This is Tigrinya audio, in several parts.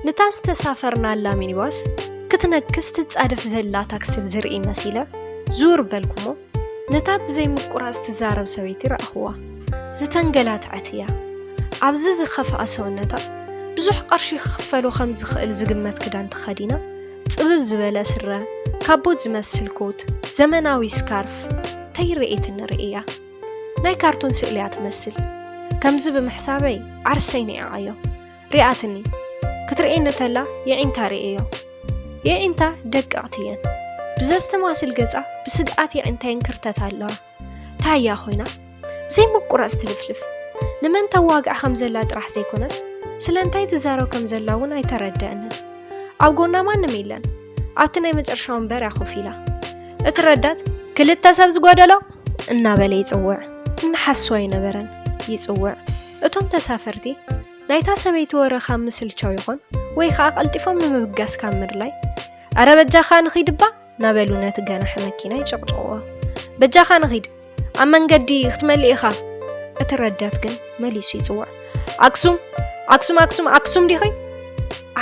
ነታ ዝተሳፈርናላ ሚኒባስ ክትነክስ ትጻደፍ ዘላ ታክሲ ዝርኢ መሲለ ዙር በልኩሞ፣ ነታ ብዘይ ምቁራጽ ትዛረብ ሰበይቲ ረኣኽዋ። ዝተንገላትዐት እያ። ኣብዚ ዝኸፍኣ ሰውነታ ብዙሕ ቅርሺ ክኽፈሎ ከም ዝኽእል ዝግመት ክዳን ተኸዲና፣ ጽብብ ዝበለ ስረ፣ ካቦት ዝመስል ኮት፣ ዘመናዊ ስካርፍ፣ ተይረኤትኒ ርእያ። ናይ ካርቱን ስእሊ እያ ትመስል። ከምዚ ብምሕሳበይ ዓርሰይ ንዒቓዮ። ሪኣትኒ። ክትርእየኒ ተላ የዒንታ ርእየዮ። የዒንታ ደቀቕቲ እየን። ብዘስተማስል ገጻ ብስግኣት የዒንተየን ክርተታ ኣለዋ። ታያ ኮይና ብዘይ ምቁራጽ ትልፍልፍ። ንመን ተዋግዕ ከም ዘላ ጥራሕ ዘይኮነስ፣ ስለ እንታይ ትዛረብ ከም ዘላ እውን ኣይተረደአንን። ኣብ ጎና ማንም የለን። ኣብቲ ናይ መጨረሻ ወንበር እያ ኮፍ ኢላ። እቲ ረዳት፣ "ክልተ ሰብ ዝጎደሎ?" እናበለ ይጽውዕ። እናሓስዋ ኣይነበረን ይጽውዕ። እቶም ተሳፈርቲ ናይታ ሰበይቲ ወረ ካብ ምስልቻው ይኾን ወይ ከኣ ቀልጢፎም ንምብጋስ ካብ ምድላይ፣ "ኣረ በጃኻ ንኺድ እባ!" እናበሉ ነቲ ገናሒ መኪና ይጭቕጭቕዎ። "በጃኻ ንኺድ፣ ኣብ መንገዲ ክትመልእ ኢኻ!" እቲ ረዳት ግን መሊሱ ይጽውዕ። "ኣክሱም፣ ኣክሱም፣ ኣክሱም፣ ኣክሱም ዲኺ?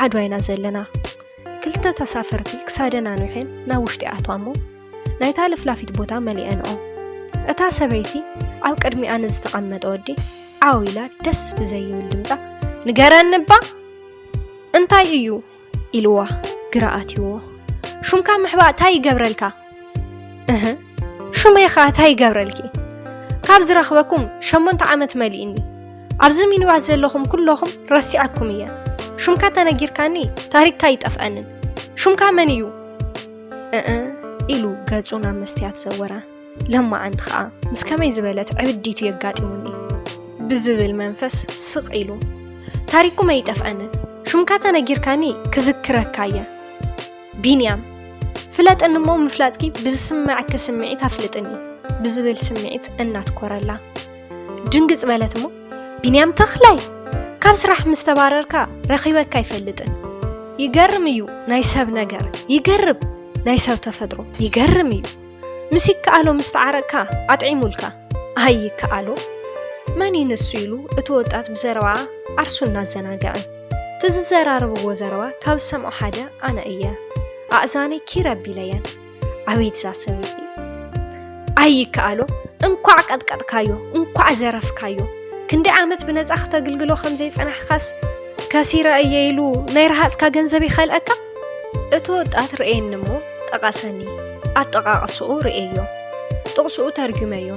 ዓድዋ ኢና ዘለና!" ክልተ ተሳፈርቲ ክሳደን ኣንውሐን ናብ ውሽጢ ኣትዋ እሞ፣ ናይታ ለፍላፊት ቦታ መሊአንኦ። እታ ሰበይቲ ኣብ ቅድሚኣ ንዝተቐመጠ ወዲ ዓው ኢላ ደስ ብዘይብል ድምጻ፣ "ንገረኒ እባ!" "እንታይ እዩ?" ኢልዋ ግራ ኣትይዎ። "ሹምካ ምሕባእ ታይ ይገብረልካ?" "እህ፣ ሹመይ ኸኣ ታይ ይገብረልኪ? ካብ ዝረኽበኩም ሸሞንተ ዓመት መሊእኒ። ኣብዚ ሚኒባስ ዘለኹም ኩለኹም ረሲዐኩም እየ። ሹምካ ተነጊርካኒ ታሪክካ ይጠፍኣንን። ሹምካ መን እዩ?" "እእ" ኢሉ ገጹ ናብ መስትያት ዘወረ። ለማዓንቲ ኸኣ ምስ ከመይ ዝበለት ዕብዲት እዩ ኣጋጢሙኒ ብዝብል መንፈስ ስቕ ኢሉ፣ "ታሪኩም ኣይጠፍኣንን። ሹምካ ተነጊርካኒ ክዝክረካ እየ። ቢንያም፣ ፍለጥኒ እሞ ምፍላጥኪ ብዝስምዓኪ ስምዒት ኣፍልጥኒ" ብዝብል ስምዒት እናትኮረላ። ድንግጽ በለት እሞ፣ "ቢንያም ተኽላይ፣ ካብ ስራሕ ምስ ተባረርካ ረኺበካ ኣይፈልጥን። ይገርም እዩ ናይ ሰብ ነገር፣ ይገርም ናይ ሰብ ተፈጥሮ፣ ይገርም እዩ። ምስ ይከኣሎ ምስ ተዓረቅካ ኣጥዒሙልካ፣ ኣይከኣሎ መን እዩ ንሱ?" ኢሉ እቲ ወጣት ብዘረባ ዓርሱ እናዘናግዐ። እቲ ዝዘራረብዎ ዘረባ ካብ ዝሰምዖ ሓደ ኣነ እየ። ኣእዛነይ ኪር ኣቢለየን። ኣቤት እዛ ሰበይቲ! ኣይከኣሎ፣ እንኳዕ ቀጥቀጥካዮ፣ እንኳዕ ዘረፍካዮ። ክንደይ ዓመት ብነጻ ክተግልግሎ ከም ዘይጸናሕካስ ከሲረ እየ ኢሉ ናይ ረሃጽካ ገንዘብ ይኸልኣካ? እቲ ወጣት ርእየኒ እሞ ጠቐሰኒ። ኣጠቓቕስኡ ርእየዮ። ጥቕስኡ ተርጒመዮ።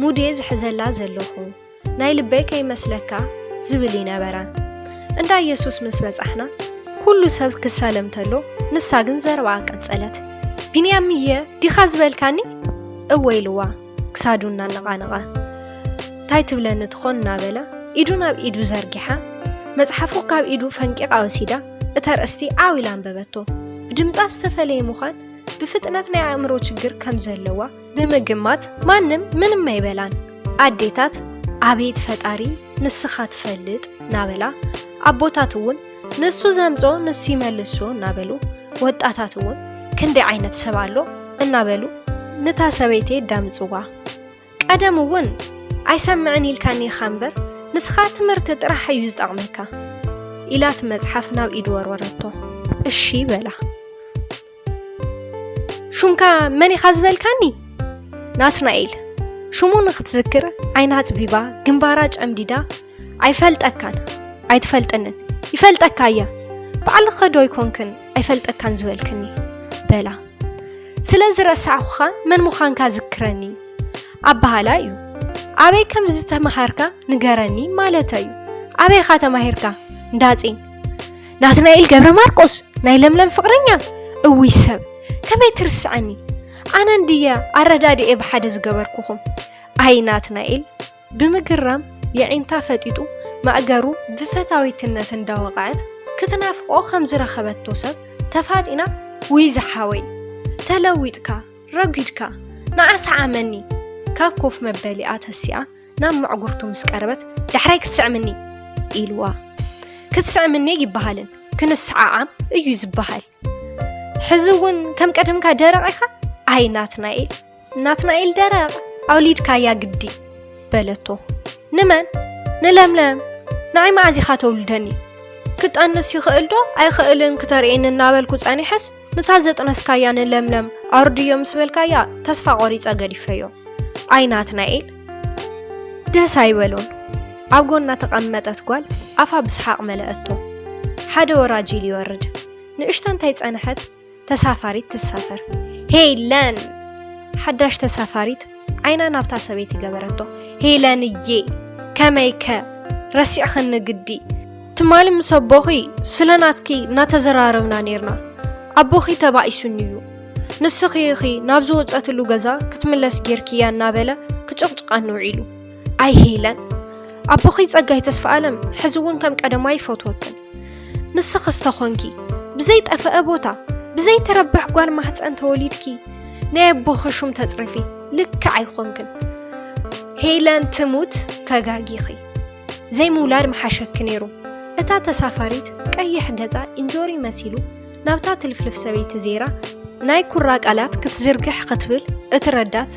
ሙድየ ዝሕዘላ ዘለኹ። ናይ ልበይ ከይመስለካ ዝብል ይነበረ። እንዳ ኢየሱስ ምስ በጻሕና፣ ኩሉ ሰብ ክሳለም ተሎ፣ ንሳ ግን ዘረባኣ ቀጸለት። "ቢንያምየ ዲኻ ዝበልካኒ?" "እወ" ኢልዋ፣ ክሳዱ እናነቓነቐ። "ታይ ትብለኒ ትኾን?" እናበለ፣ ኢዱ ናብ ኢዱ ዘርጊሓ፣ መጽሓፉ ካብ ኢዱ ፈንቂቓ ወሲዳ፣ እታ ኣርእስቲ ዓው ኢላ ኣንበበቶ። ብድምጻ ዝተፈለየ ምዃን ብፍጥነት ናይ ኣእምሮ ችግር ከም ዘለዋ ብምግማት ማንም ምንም ኣይበላን። ኣዴታት፣ "ኣቤት ፈጣሪ፣ ንስኻ ትፈልጥ" እናበላ፣ ኣቦታት እውን፣ "ንሱ ዘምጾ ንሱ ይመልሶ" እናበሉ፣ ወጣታት እውን፣ "ክንደይ ዓይነት ሰብ ኣሎ" እናበሉ ነታ ሰበይቲ የዳምጽዋ። ቀደም እውን፣ "ኣይሰምዕን ኢልካኒ ኢኻ እምበር፣ ንስኻ ትምህርቲ ጥራሕ እዩ ዝጠቕመካ" ኢላ እቲ መጽሓፍ ናብ ኢዱ ወርወረቶ። "እሺ" በላ። "ሹምካ መን ኢኻ ዝበልካኒ?" "ናትናኤል።" ሽሙ ንኽትዝክር ዓይና ኣጽቢባ፣ ግንባራ ጨምዲዳ፣ "ኣይፈልጠካን፣ ኣይትፈልጥንን፣ ይፈልጠካ እየ። ባዕልኺ ዶ ኣይኮንክን ኣይፈልጠካን ዝበልክኒ?" በላ። "ስለ ዝረሳዕኩኻ መን ምዃንካ ዝክረኒ" ኣበሃህላ እዩ። "ኣበይ ከም ዝተመሃርካ ንገረኒ ማለተይ እዩ። ኣበይ ኢኻ ተማሂርካ?" "እንዳጺን።" "ናትናኤል ገብረ ማርቆስ፣ ናይ ለምለም ፍቕረኛ?" "እውይ ሰብ፣ ከመይ ትርስዐኒ? ኣነ እንድየ ኣረዳድኤ ብሓደ ዝገበርኩኹም?" ኣይ ናትናኤል፣ ብምግራም የዒንታ ፈጢጡ ማእገሩ ብፈታዊትነት እንዳወቕዐት፣ ክትናፍቖ ከም ዝረኸበቶ ሰብ ተፋጢና፣ "ውይ ዝሓወይ፣ ተለዊጥካ፣ ረጒድካ፣ ንዓ ሰዓመኒ!" ካብ ኮፍ መበሊኣ ተሲኣ ናብ መዕጉርቱ ምስ ቀረበት፣ "ዳሕራይ ክትስዕምኒ!" ኢልዋ። "ክትስዕምኒ ኣይበሃልን፣ ክንሰዓዓም እዩ ዝበሃል። ሕዚ እውን ከም ቀደምካ ደረቕ ኢኻ?" ኣይ ናትናኤል፣ ናትናኤል ደረቕ፣ ኣውሊድካያ ግዲ በለቶ። "ንመን?" "ንለምለም። ንዓይ መዓዝ ኢኻ ተውልደኒ?" ክጠንስ ይኽእል ዶ ኣይኽእልን ክተርእየኒ እናበልኩ ጸኒሐስ፣ ነታ ዘጥነስካያ ንለምለም ኣውርድዮ ምስ በልካያ ተስፋ ቆሪጸ ገዲፈዮ። ኣይ ናትናኤል፣ ደስ ኣይበሎን። ኣብ ጎና ተቐመጠት ጓል ኣፋ ብሰሓቕ መለኣቶ። ሓደ ወራጅ ኢሉ ይወርድ። ንእሽቶ እንታይ ጸንሐት፣ ተሳፋሪት ትሳፈር። ሄለን! ሓዳሽ ተሳፋሪት ዓይና ናብታ ሰበይቲ ገበረቶ። ሄለንዬ! ከመይከ? ረሲዕኽኒ ግዲ። ትማሊ ምስ ኣቦኺ ስለ ናትኪ እናተዘራረብና ኔርና። ኣቦኺ ተባኢሱኒ እዩ። ንስኺ ኢኺ ናብ ዝወጸትሉ ገዛ ክትምለስ ጌርክያ እናበለ ክጭቕጭቐኒ ውዒሉ። ኣይ ሄለን! ኣቦኺ ጸጋይ ተስፋኣለም ሕዚ እውን ከም ቀደሙ ኣይፈትወክን። ንስኽስ ተኾንኪ ብዘይጠፈአ ቦታ ብዘይትረብሕ ጓል ማህፀን ተወሊድኪ ናይ ኣቦኺ ሹም ተፅርፊ ልክዕ ኣይኾንክን። ሄለን ትሙት ተጋጊኺ። ዘይምውላድ ምሓሸኪ ነይሩ። እታ ተሳፋሪት ቀይሕ ገፃ እንጆሪ መሲሉ ናብታ ትልፍልፍ ሰበይቲ ዜራ ናይ ኩራ ቃላት ክትዝርግሕ ክትብል እቲ ረዳት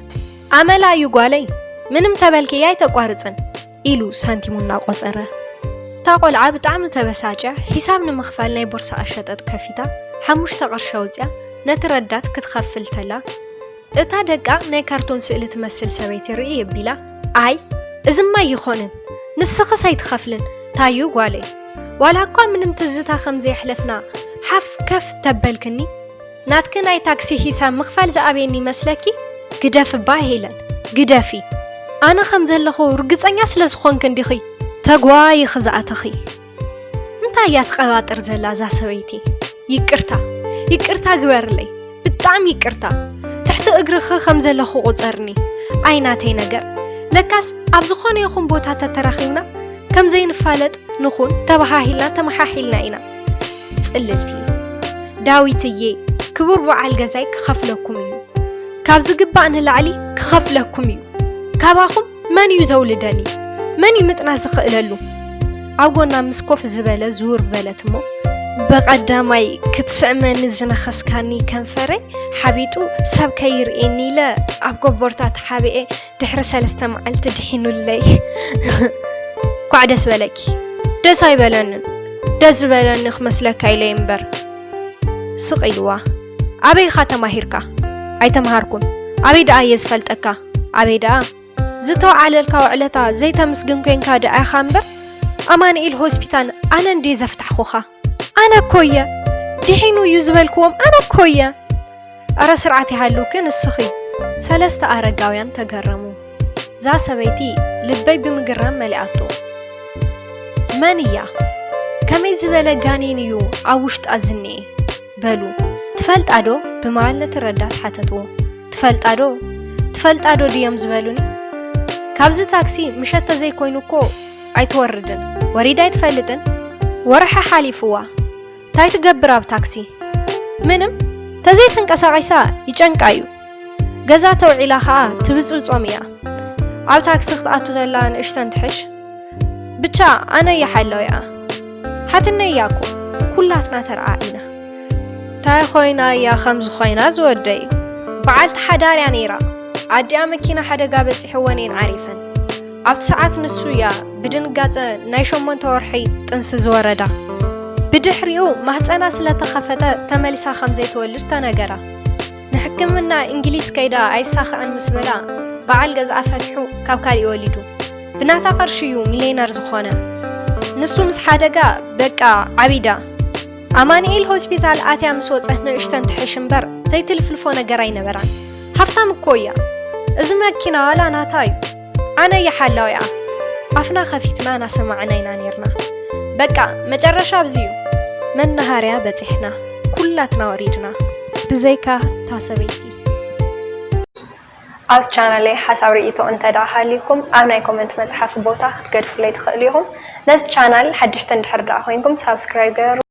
ኣመላ እዩ ጓለይ፣ ምንም ተበልክያ ኣይተቋርፅን ኢሉ ሳንቲሙ እናቆፀረ። እታ ቆልዓ ብጣዕሚ ተበሳጭያ ሒሳብ ንምኽፋል ናይ ቦርሳኣ ሸጠጥ ከፊታ ሓሙሽተ ቅርሺ ኣውፅያ ነቲ ረዳት ክትኸፍል ተላ እታ ደቃ ናይ ካርቶን ስእሊ ትመስል ሰበይቲ ርእይ ኣቢላ ኣይ እዝማ ኣይኾንን ንስኽስ ኣይትኸፍልን ታዩ ጓለይ ዋላ እኳ ምንም ትዝታ ከም ዘየሕለፍና ሓፍ ከፍ ተበልክኒ ናትኪ ናይ ታክሲ ሂሳብ ምኽፋል ዝኣብየኒ ይመስለኪ? ግደፊ እባ ሄለን ግደፊ። ኣነ ከም ዘለኹ ርግጸኛ ስለ ዝኾንኪ እንዲኺ ተጓይኺ ዝኣተኺ። እንታይ እያ ትቐባጥር ዘላ እዛ ሰበይቲ? ይቅርታ ይቅርታ ግበርለይ ብጣዕሚ ይቅርታ። ትሕቲ እግርኺ ከም ዘለኹ ቁጸርኒ። ኣይ ናተይ ነገር። ለካስ ኣብ ዝኾነ ይኹን ቦታ ተተራኺብና ከም ዘይንፋለጥ ንኹን ተባሃሂልና ተመሓሒልና ኢና። ጽልልቲ ዳዊትዬ ክቡር በዓል ገዛይ ክኸፍለኩም እዩ። ካብ ዝግባእ ንላዕሊ ክኸፍለኩም እዩ። ካባኹም መን እዩ ዘውልደኒ? መን እዩ ምጥናስ ዝኽእለሉ? ኣብ ጎና ምስ ኮፍ ዝበለ ዝውር በለት እሞ ብቐዳማይ ክትስዕመኒ ዝነኸስካኒ ከንፈረይ ሓቢጡ ሰብ ከይርእየኒ ኢለ ኣብ ጎቦርታ ተሓቢኤ ድሕሪ ሰለስተ መዓልቲ ድሒኑለይ። ኳዕ ደስ በለኪ። ደስ ኣይበለንን። ደስ ዝበለኒ ክመስለካ ኢለ እምበር። ስቕ ኢልዋ። ኣበይ ኢኻ ተማሂርካ? ኣይተምሃርኩን። ኣበይ ደኣ እየ ዝፈልጠካ? ኣበይ ደኣ? ዝተወዓለልካ ውዕለታ ዘይተምስግን ኮንካ ደኣ ኢኻ እምበር። ኣማኑኤል ሆስፒታል ኣነ እንድየ ዘፍታሕኹኻ። ኣነ እኮ እየ። ድሒኑ እዩ ዝበልክዎም ኣነ እኮ እየ። ኣረ ስርዓት ይሃልውኪ ንስኺ። ሰለስተ ኣረጋውያን ተገረሙ። እዛ ሰበይቲ ልበይ ብምግራም መሊኣቶ። መን እያ? ከመይ ዝበለ ጋኔን እዩ ኣብ ውሽጣ ዝኒኤ? በሉ። ትፈልጣ ዶ? ብምባል ነቲ ረዳት ሓተትዎ። ትፈልጣ ዶ? ትፈልጣ ዶ ድዮም ዝበሉኒ? ካብዚ ታክሲ ምሸት ተዘይኮይኑ እኮ ኣይትወርድን። ወሪዳ ኣይትፈልጥን? ወርሒ ሓሊፍዋ። ታይ ትገብር ኣብ ታክሲ? ምንም፣ ተዘይተንቀሳቒሳ ይጨንቃ እዩ። ገዛ ተውዒላ ኸኣ ትብጽብጾም እያ። ኣብ ታክሲ ክትኣቱ ተላ ንእሽተን ትሕሽ። ብቻ ኣነ እየ ሓላዊኣ። ሓትነይ እያ እኮ፣ ኩላትና ተረኣኢና። ታይ ኾይና እያ ከምዚ ኾይና ዝወደይ? በዓልቲ ሓዳር እያ ነይራ። ኣዲኣ መኪና ሓደጋ በጺሕወን እየን ዓሪፈን። ኣብቲ ሰዓት ንሱ እያ ብድንጋጸ ናይ ሸሞንተ ወርሒ ጥንሲ ዝወረዳ። ብድሕሪኡ ማህጸና ስለ ተኸፈተ ተመሊሳ ከም ዘይትወልድ ተነገራ። ንሕክምና እንግሊዝ ከይዳ ኣይሳኽዕን ምስ በላ በዓል ገዝኣ ፈቲሑ ካብ ካሊእ ወሊዱ። ብናታ ቅርሺ እዩ ሚልየነር ዝኾነ። ንሱ ምስ ሓደጋ በቃ ዓቢዳ። ኣማኑኤል ሆስፒታል ኣትያ ምስ ወጸት ንእሽተን ትሕሽ እምበር ዘይትልፍልፎ ነገር ኣይነበራን። ሃፍታም እኮ እያ። እዚ መኪና ዋላ ናታ እዩ። ኣነ እየ ሓላዊኣ። ኣፍና ከፊትና እናሰማዕና ኢና ኔርና። በቃ መጨረሻ ኣብዚ እዩ። መናሃርያ በጺሕና። ኩላትና ወሪድና። ብዘይካ እታ ሰበይቲ። ኣብዚ ቻናለይ ሓሳብ ርእይቶ እንተ ደኣ ሃልዩኩም ኣብ ናይ ኮመንት መጽሓፊ ቦታ ክትገድፉለይ ትኽእሉ ኢኹም። ነዚ ቻናል ሓደሽቲ እንድሕር ደኣ ኮይንኩም ሳብስክራይብ ገበሩ።